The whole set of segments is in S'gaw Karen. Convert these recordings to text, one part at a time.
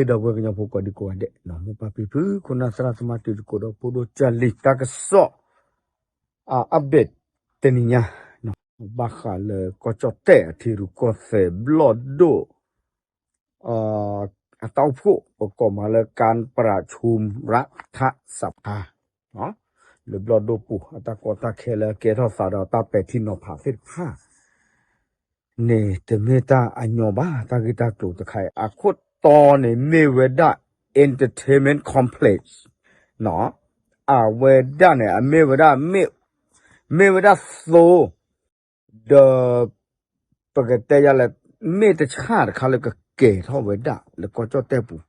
ဒီပုၢ်ဝဲၢ်ကညီဖိကိးဒံကိးဂၤဒဲး, မိၢ်ပၢ်ဖံဖု ခိၣ်နၢ်သရၣ်သမါ တံၤသကိးဒီးဖိဒိၣ်ကၢ်လံၤ တၢ်ကစီၣ် update တနံၤညါ ဘၣ်ဃးလၢကီၢ်ကၠီၣ်တဲၣ်အထံရူၢ်ကီၢ်သဲးဘျီၣ်ဒိၣ် အတၢ်အိၣ်ဖှိၣ် ပကိးမးလၢ การประชุมรัฐสภา လၢဘျီၣ်ဒိၣ်ပူၤ အတၢ်ကီတၢ်ခဲလၢကဲထီၣ်သးဒီးတၢ်ပဲာ်ထံနီၤဖးသ့ၣ်တဖၣ်န့ၣ် တမ့ၢ်တၢ်အညီဘၣ်. တၢ်ဂ့ၢ်တၢ်ကျိၤတခါအံၤ အခိၣ်တီန့ၣ်မ့ၢ်ဝဲဒၣ် entertainment complex အဝဲဒၣ်န့ၣ် အမ့ၢ်ဝဲဒၣ် မ့ၢ်ဝဲဒၣ်သိ ဒီး ပကတဲယၤလဲၣ် မ့ၢ်တဆၣ်တခါလၢကကဲၤထီၣ်ဝဲဒၣ်လၢကီၢ်ကၠီၣ်တဲၣ်ပူၤ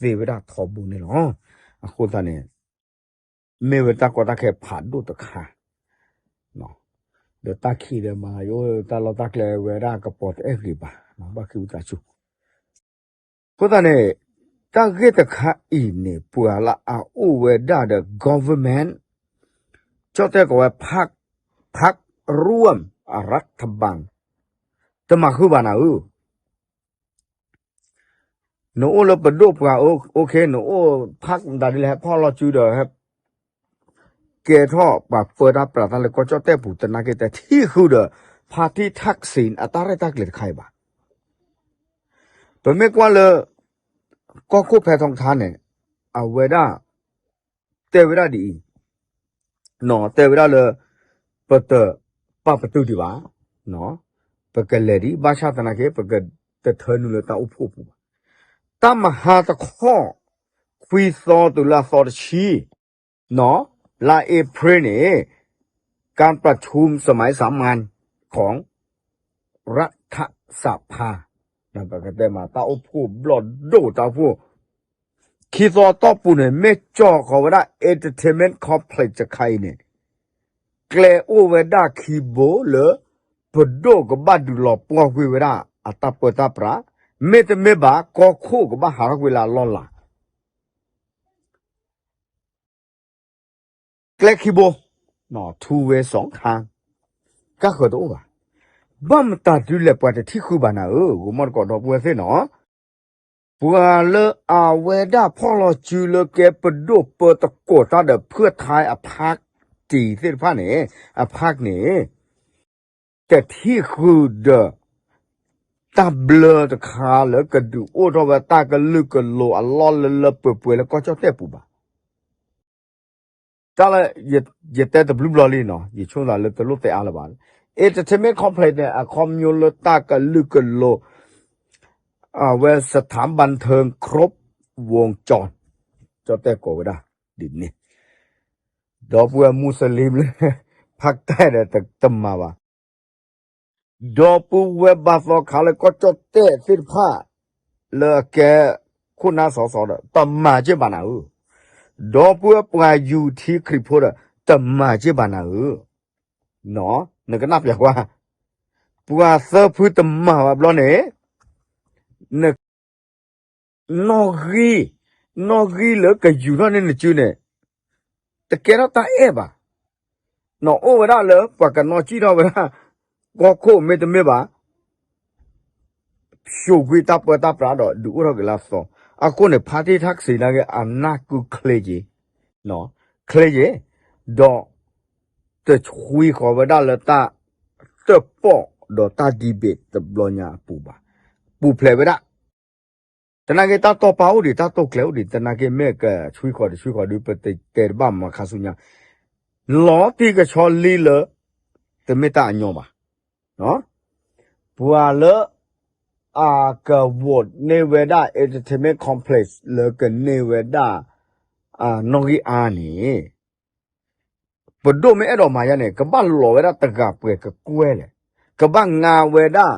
သ့ဝဲဒၣ်ထီဘိန့ၣ်လီၤ. အဃိသတးန့ၣ် မ့ၢ်ဝဲတၢ်ကီတၢ်ခဲဖးဒိၣ်တခါ ဒီးတၢ်ခံးဒီးမၤယိၣ် တၢ်လီၢ်တၢ်ကျဲဝဲဒၣ်ကပီၤတအဲၣ်ဂ့ၤဘၣ် ဘၣ်ခံဝံသးစူၤ အဃိသတးန့ၣ် တၢ်ဂ့ၢ်တခါအံၤန့ၣ် ပှၤလၢအအိၣ်ဝဲဒၣ်ဒီး government ကၠီၣ်တဲၣ်ကိးဝဲ พรรค พรรคร่วมรัฐบาล တမၤဃုာ်ဘၣ်နၤဧၢ. နအိၣ်လၢပဒိၣ်ပှၤ OK နအိၣ် พรรค မတၤဒ်လဲၣ် ဟဲဖီၣ်လီၤစုဒီး ကဲထီၣ်ပှၤပၢတၢ်ပြးတၢ်လၢကီၢ်ကၠီၣ်တဲၣ်ပူၤ တနာ်က့ တထံၣ်ဃုာ်ဒီး ဖါတံၢ်ထၣ်စ့ၣ် အတၢ်ရဲၣ်တၢ်ကျဲၤတခါအံၤဘၣ်. ပမ့ၢ်ကွၢ်လၢ ကီၢ်ခိၣ်ဖဲထီထါန့ၣ် အဝဲဒၣ် တဲဝဲဒၣ်ဒ်အံၤ, တဲဝဲဒၣ်လၢ ပတပာ်ပတုာ်ဒံးဘၣ်, ပကလဲၤဒံး ဘၣ်ဆၣ်သနာ်က့ ပကတထၢနုာ်လၢတၢ်အိၣ်ဖှိၣ်ပူၤဘၣ်. တၢ်မဟါတခီ ခွံသီတုၤလၢအသီတဆံ လါအ့ဖြ့ၣ်န့ၣ် การประชุมสมัยสามัญของรัฐสภา ပကတဲမး တၢ်အိၣ်ဖှိၣ်ဘျီၣ်ဒိၣ်တၢ်အိၣ်ဖှိၣ် ခံသီတီၢ်ပူၤန့ၣ် မ့ၢ်ကၠီၣ်ဃီၤဝဲဒၣ် entertainment complex တခါအံၤန့ၣ် ကျဲအိၣ်ဝဲဒၣ်ခံဘိလၢ ပဒိၣ်ကဘၣ်ဒုးလီၤပှီၢ်ကွံာ်ဝဲဒၣ် အတၢ်ပၢတၢ်ပြး, မ့တမ့ၢ်ဘၣ် ကီၢ်ခိၣ်ကဘၣ်ဟးထီၣ်ကွံာ်လၢအလီၢ်လၤ ကျဲခံဘိ, two ways စီခါ, ကၢ်ဃၢၤတအိၣ်ဘၣ်. ဘၣ်မတၤဒုးလဲၣ် ပှၤတထံၣ်ဃုာ်ဘၣ်နၤဧၢ, ဂီၤမီၢ်တကိးဒီပုၢ်ဝဲၢ်သ့ၣ်နီၤ, ပှၤလၢအဝဲဒၣ်ဖီၣ်လီၤစုလၢကဲပဒိၣ်ပၢတကိးတၢ်ဒီး ဖုၣ်ထါအဖးတံၢ်သ့ၣ်တဖၣ်န့ၣ်, အဖးန့ၣ် တထံၣ်ဃုာ်ဒီး တၢ်ဘျၢတခါလၢကဒုးအိၣ်ထီၣ်ဝဲတၢ်ကလုာ်ကလိၤအလီၢ်လၢလၢပှဲၤပှဲၤလၢကီၢ်ကၠီၣ်တဲၣ်ပူၤဘၣ်. တၢ်လၢ ယတဲတဘျုးဘျီလံနီၤ, ယဆိသးလၢတလိၣ်တဲအါလၢၤဘၣ်. Entertainment complex န့ၣ် အခီပညီလၢတၢ်ကလုာ်ကလိၤ အဝဲ สถานบันเทิงครบวงจร ကၠီၣ်တဲၣ်ကိးဝဲဒၣ်ဒ်န့ၣ်, ဒီပုၢ်ဝဲၢ်မူစလံလၢ ဖးတဲဒီးတမၤဘၣ် ဒီပုၢ်ဝဲၢ်ဘါသီခါလၢကီၢ်ကၠီၣ်တဲၣ်သ့ၣ်တဖၣ် လၢအကဲခိၣ်နၢ်စီၤစီၤဒီး တမၤက့ၢ်ဘၣ်နၤဧၢ, ဒီပုၢ်ဝဲၢ်ပှၤယူၤထံခရံာ်ဖိဒီး တမၤက့ၢ်ဘၣ်နၤဧၢ, နကနၣ်ပျးကွၢ်, ပှၤသၢဖုတမၤဘၣ်ဘျီန့ၣ် န နီၣ်ဂံၢ်, နီၣ်ဂံၢ်လၢကယူၤထီၣ်န့ၢ်နစုန့ၣ် တကဲထီၣ်တၢ်အဲၣ်ဘၣ်. နအိၣ်ဝဲဒၣ်လၢပှၤကနီၣ်စံၣ်ထီၣ်ဝဲဒၣ် ကီၢ်ခိၣ်မ့တမ့ၢ်ဘၣ် ဖျိးကွံာ်တၢ်ပၢတၢ်ပြးဒီး ဒုးအိၣ်ထီၣ်က့ၤလၢအသီ, အဃိန့ၣ် ဖါတံၢ်ထၣ်စ့ၣ်နာ်က့ အနၢ်ကုချ့က့ၤ, ချ့က့ၤ, ဒီး တဆှံဃီၤဝဲဒၣ်လၢတၢ်တၢၣ်ပီၣ်ဒီးတၢ် debate တဘျီညါအပူၤဘၣ်. ပူၤဖျဲးဝဲဒၣ် တနာ်က့တၢ်တီပာ်အိၣ်ဒံး တၢ်တိာ်ကျဲၤအိၣ်ဒံး တနာ်က့မ့ၢ်ကဆှံဃီၤတဆှံဃီၤဒုး ပတတဲတဘၣ်မၤခါဆူညါ, လီၤတံၢ်ကဆီလံလၢ တမ့ၢ်တၢ်အညီဘၣ်. ပှၤလၢ အက vote န့ၢ်ဝဲဒၣ် entertainment complex လၢကန့ၢ်ဝဲဒၣ် နီၣ်ဂံၢ်အါန့ၣ် ပဒိၣ်မ့ၢ်အဲၣ်ဒိးမၤယါန့ၣ် ကဘၣ်လီၤဝဲဒၣ်တဂၤပှဲၤကကွဲၢ်လဲၣ်, ကဘၣ်ငါဝဲဒၣ်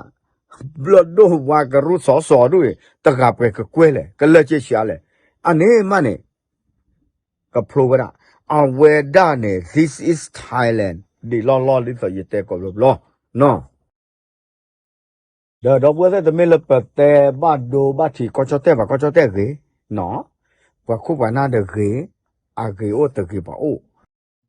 ဘျီၣ်ဒိၣ်ဝါကရူၢ်စီၤစီၤဒိၣ်န့ၣ် တဂၤပှဲၤကကွဲၢ်လဲၣ်, ကလၢာ်က့ဆံးအါလဲၣ်, အန့ၣ်မးန့ၣ် ကဖျိဝဲဒၣ်, အဝဲဒၣ်န့ၣ် this is Thailand ဒ်လီၢ်လီၢ်ဒ်သိးယတဲကိးဘျီဘျီ ဒီးဒီပုၢ်ဝဲၢ်သ့ၣ် တမ့ၢ်လၢပတဲဘၣ်ဒိဘၣ်ထံး ကီၢ်ကၠီၣ်တဲၣ်ဘၣ် ကီၢ်ကၠီၣ်တဲၣ်ဂ့ၤ, ပှၤခိၣ်ပှၤနၢ်ဒီးဂ့ၤ, အဂ့ၤအိၣ်တဂ့ၤဘၣ်အိၣ်,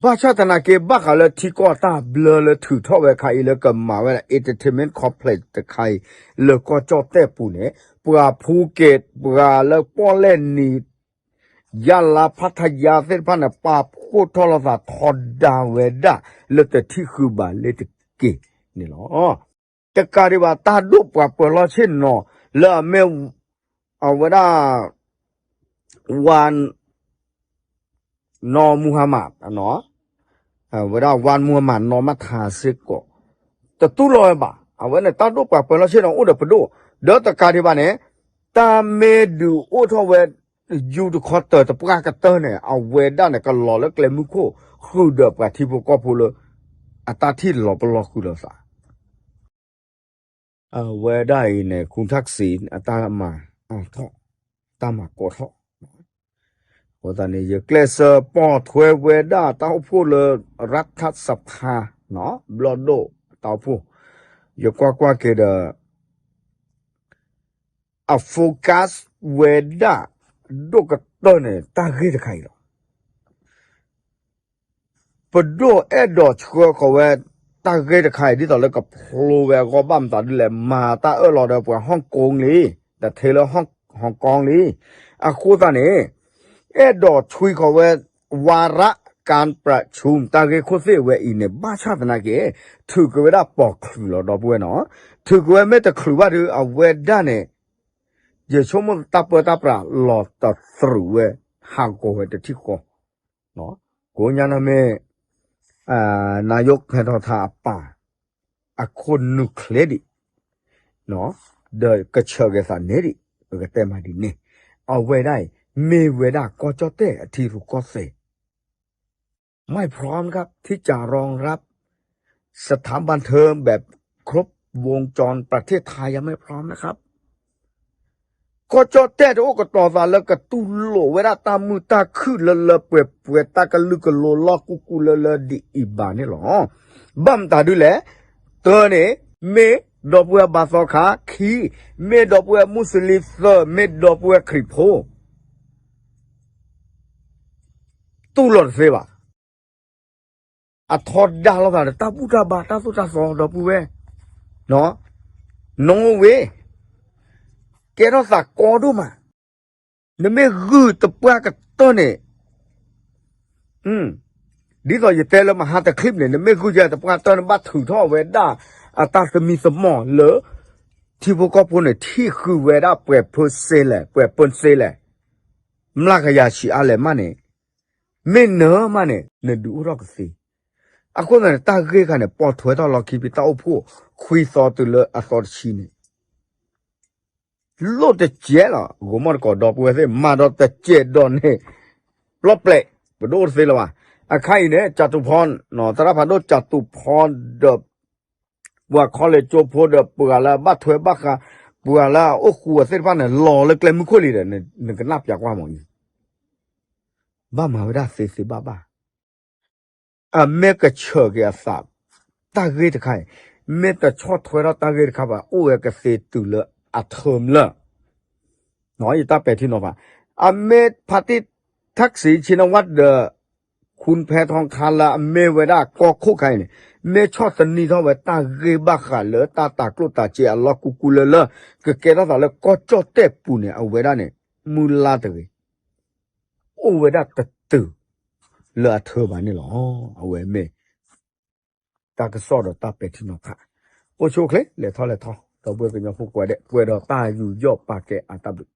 ဘၣ်ဆၣ်သနာ်က့ ဘၣ်ဃးလၢထံကီၢ်တၢ်ဘျၢလၢထုးထီၣ်ဝဲခါအံၤလၢကမၤဝဲဒၣ် entertainment complex တခါအံၤ လၢကီၢ်ကၠီၣ်တဲၣ်ပူၤန့ၣ် ပှၤဖူက့ၤပှၤလၢပီၣ်လဲၣ်နံၤ ယါလါဖးထယါသ့ၣ်တဖၣ်န့ၣ် ပာ်ဖှိၣ်ထီၣ်လိာ်သးထီဒါဝဲဒၣ်လၢတထံၣ်ဃုာ်ဘၣ်လ့ၤတက့ၢ်န့ၣ်လီၤ. တကးဒံးဘၣ် တၢ်ဒိၣ်ပှၤပၢၤလီၢ်ဆ့ၣ်နီၤ လၢအမ့ၢ် အဝဲဒၣ် ဝါ နီၢ်မူဟါမး ဝဲဒၣ်ဝါမူဟါမး နီၢ်မၤထါစ့ၢ်ကီး တတူၢ်လိာ်ဝဲဘၣ်. အဝဲန့ၣ် တၢ်ဒိၣ်ပှၤပၢၤလီၢ်ဆ့ၣ်နီၤအိၣ်ဒီးပဒိၣ် ဒီးတကးဒံးဘၣ်န့ၣ် တၢ်မ့ၢ်ဒုးအိၣ်ထီၣ်ဝဲ ယူတခီတၢၤတပှၢ်ကတၢၢ်န့ၣ် အဝဲဒၣ်န့ၣ် ကလီၤလၢကျဲမုၢ်ခိၣ် ဃုာ်ဒီးပှၤထံဖိကီၢ်ဖိလၢ အတၢ်ထံၣ်လီၤပလီၢ်ဃုာ်လိာ်သး အဝဲဒၣ်အံၤန့ၣ် ခူထၣ်စံ အတၢ်မၤအါထီၣ် တၢ်မၤကိးထီၣ် အဃိသတးန့ၣ် ယကျဲးစၢးပိာ်ထွဲဝဲဒၣ်တၢ်အိၣ်ဖှိၣ်လၢ ရၢထၢၣ်စဖါ ဘျီၣ်ဒိၣ်တၢ်အိၣ်ဖှိၣ် ယကွၢ်ကွၢ်က့ၤဒီး အ focus ဝဲဒၣ် ဒိၣ်ကတၢၢ်န့ၣ် တၢ်ဂ့ၢ်တခါအံၤလီၤ. ပဒိၣ်အဲၣ်ဒိးဆှၢဃီၤဝဲ တၢ်ဂ့ၢ်တခါအံၤ ဒ်သိးလၢကဖျိဝဲအဂီၢ် ဘၣ်မတၤဒ်လဲၣ် မၤတၢ်အၢၣ်လီၤဒီးပှၤဟီၣ်ကီၢ်လံ တထဲလၢဟီၣ်ကီၢ်လံ. အဃိသတးန့ၣ် အဲၣ်ဒိးဆွံဃီၤဝဲ ဝါရ ကၣ်ပြးဆူ တၢ်ဂ့ၢ်ခိၣ်သ့ၣ်ဝဲအံၤန့ၣ် ဘၣ်ဆၣ်သနာ်က့ ထုးက့ၤဝဲဒၣ်ပိာ်ချုးလီၤ ဒီပုၢ်ဝဲၢ်နီၤ. ထုးက့ၤဝဲမ့ၢ်တချုးဘၣ်ဒီး အဝဲဒၣ်န့ၣ် ယဆိကမိၣ်တၢ်ပၢတၢ်ပြးလီၤတသရူးဝဲ ဟးဂီၤဝဲတထံၣ်ဃီ ကိးညါန့ၣ်မ့ၢ် နယိၣ်ဖဲထီၣ်ထါအပၢ် အခိၣ်နူာ်ချ့ဒံး ဒီးကဆၢဂ့ၤသးန့ၣ်ဒံး ပကတဲမးဒ်န့ၣ် အဝဲဒၣ်အံၤ မ့ၢ်ဝဲဒၣ်ကီၢ်ကၠီၣ်တဲၣ်အထံရူၢ်ကီၢ်သဲး ไม่พร้อมครับที่จะรองรับสถานบันเทิงแบบครบวงจร ประเทศไทยยังไม่พร้อมนะครับ ကီၢ်ကၠီၣ်တဲၣ်တအိၣ်ကတီၤသးလၢကတူၢ်လိာ်ဝဲဒၣ်တၢ်မုာ်တၢ်ခုၣ်လၢလၢပှဲၤပှဲၤ တၢ်ကလုာ်ကလိၤလီၢ်ကူၣ်ကူၣ်လၢလၢဒ်အံၤဘၣ်န့ၣ်လီၤ. ဘၣ်မတၤဒ်လဲၣ်, တၢန့ၣ် မ့ၢ်ဒီပုၢ်ဝဲၢ်ဘါသီခါ, ခံ, မ့ၢ်ဒီပုၢ်ဝဲၢ်မူစလ့ၣ်, သၢ, မ့ၢ်ဒီပုၢ်ဝဲၢ်ခရံာ်ဖိ တူၢ်လိာ်တသ့ဘၣ်. အထီဒါလိာ်သးဒီးတၢ်ဘူၣ်တၢ်ဘါ တၢ်သိၣ်တၢ်သီ ဒီပုၢ်ဝဲၢ်, နီၣ်ဝ့, ကဲထီၣ်သးကီဒိၣ်မး, နမ့ၢ်ဂုာ်တပှၢ်ကတၢၢ်န့ၣ်, ဒ်သိးယတဲလၢမဟါတချံၣ်န့ၣ် နမ့ၢ်ဂုာ်ယဲတပှၢ်ကတၢၢ်န့ၣ် ဘၣ်ထုးထီၣ်ဝဲဒၣ် အတၢ်သမံသမိးလၢ ထံဖိကီၢ်ဖိန့ၣ် ထံၣ်ဃုာ်ဝဲဒၣ်ပှဲၤဖၢစ့လဲၣ်, ပှဲၤပၢစ့လဲၣ်, မျးကယၤဆံးအါလဲၣ်မးန့ၣ်, မ့ၢ်နၢမးန့ၣ် နဒုးအိၣ်ထီၣ်ကသ့. အဃိသတးန့ၣ် တၢ်ဂ့ၢ်ခါန့ၣ် ပိာ်ထွဲထီၣ်လီၢ်ခံဖဲတၢ်အိၣ်ဖှိၣ် ခွံသီတုၤလၢအသီတဆံန့ၣ် လိၣ်တစဲးလီၤ. ဂိၤမီၣ်တကိးဒီပုၢ်ဝဲၢ်သ့ၣ် မၤဒီးတစဲးဒီးန့ၣ် ပျီပျဲး ပဒိၣ်အိၣ်တသ့လၢၤဘၣ်. အခါအံၤန့ၣ် ကၠးတူဖီ, သရၣ်ဖးဒိၣ်ကၠးတူဖီဒီး ပှၤခီလဲၣ်ကၠိဖိဒီး ပှၤလၢအဘၣ်ထွဲဘၣ်ဃး ပှၤလၢအအိၣ်ဃူအသ့ၣ်တဖၣ်န့ၣ် လီၤလၢကျဲမုၢ်ခိၣ်လံဒီး နကနၣ်ပၠးကွၢ်မးအံၤ ဘၣ်မၤဝဲဒၣ်သ့သ့ဘၣ်ဘၣ်. အမ့ၢ်ကဆၢၣ်က့ၤအသး တၢ်ဂ့ၢ်တခါအံၤ, မ့ၢ်တဆီၣ်ထွဲထီၣ်တၢ်ဂ့ၢ်တခါဘၣ် အိၣ်ဝဲကသ့တုၤလၢအထၢၣ်လၢာ်, ယတၢ်ပဲာ်ထံနီၤဖး, အမ့ၢ်ဖါတံၢ် ထၢၣ်စံးဆ့နဝၣ်ဒီး ခူၣ်ဖဲထီခါလၢအမ့ၢ်ဝဲဒၣ်ကီၢ်ခိၣ်ခါအံၤန့ၣ်, မ့ၢ်ဆီၣ်သနံးထီၣ်ဝဲတၢ်ဂ့ၢ်ဘၣ်ဃးလၢတၢ်တၤကျိၣ်တၤစ့အလီၢ်ကူၣ်ကူၣ်လၢလၢ ကကဲထီၣ်သးလၢကီၢ်ကၠီၣ်တဲၣ်ပူၤန့ၣ် အဝဲဒၣ်န့ၣ် မုၢ်လါတဂ့ၤ အိၣ်ဝဲဒၣ်တတုၤ လၢအထၢၣ်ဘၣ်န့ၣ်လီၤ. အဝဲမ့ၢ် တၢ်ကစီၣ်ဒီးတၢ်ပဲာ်ထံနီၤဖး, အိၣ်ဆူၣ်အိၣ်ချ့ လဲၤထီၣ်လဲၤထီ ဒီပုၢ်ဝဲၢ်ကညီဖိကိးဂၤဒဲး ပှဲၤဒီးတၢ်ယူးယီၣ်ပာ်ကဲအတၢ်ဘျုး